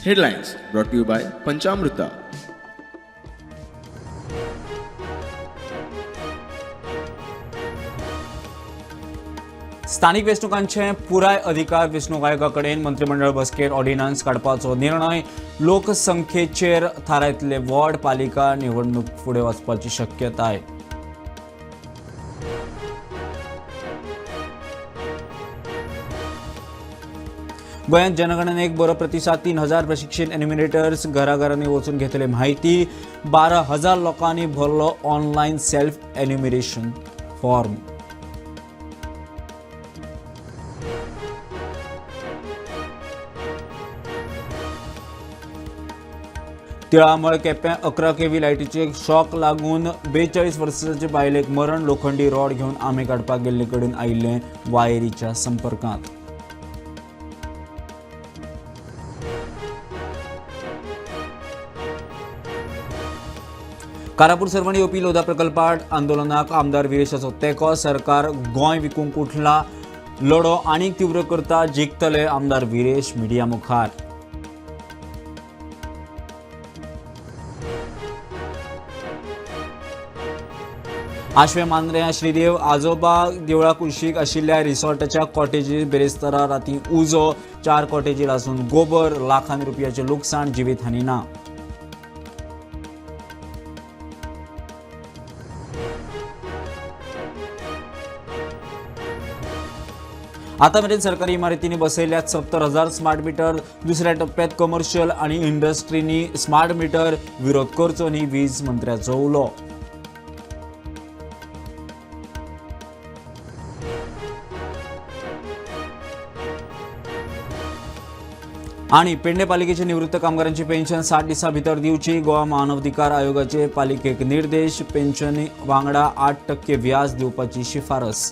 Headlines brought to you by Panchamruta. स्थानिक वेंचणुकांचे पुराय अधिकार वेंचणूक आयोगा कडेन. मंत्रिमंडळ बसकेत ऑर्डिनन्स काडपाचो निर्णय. लोकसंख्येचेर थारायतले वॉर्ड पालिका निवडणूक फुडें वचपाची शक्यताय. गोंयांत जनगणनेक बरो प्रतिसाद. 3000 प्रशिक्षीत एन्युमिनेटर्स घराघरांनी वचून घेतले म्हायती. 12,000 लोकांनी भरलो ऑनलायन सेल्फ एन्युमिरेशन फॉर्म. तिळामळ केप्यां 11 केव्ही लायटीचे शॉक लागून 42 वर्सांचे बायलेक मरण. लोखंडी रॉड घेवन आंबे काडपाक गेल्ले कडेन आयिल्ले वायरीच्या संपर्कांत. कारापूर सर्वणी येवपी लोधा प्रकल्पात आंदोलनाक आमदार विरेशाचो तेंको. सरकार गोंय विकूंक उठला, लढो आनीक तीव्र करता, जिखतले आमदार विरेश मिडिया मुखार. आश्वें मांद्रें श्रीदेव आजोबा देवळा कुशीक आशिल्ल्या रिसॉर्टाच्या कॉटेजी बिरेस्तारा राती उजो. 4 कॉटेजी लासून गोबर. लाखांनी रुपयाचें लुकसाण, जिवीत हानी ना. आता मेरेन सरकारी इमारतींनी बसयल्यात 70,000 स्मार्ट मीटर. दुसऱ्या टप्प्यात कमर्शियल आनी इंडस्ट्रींनी स्मार्ट मीटर. विरोध करचो न्ही, वीज मंत्र्याचो उलो. आणि पेडणे पालिकेचे निवृत्त कामगारांची पेन्शन 60 दिसां भितर दिवची. गोवा मानवाधिकार आयोगाचे पालिकेक निर्देश. पेन्शन वांगडा 8% व्याज दिवपाची शिफारस.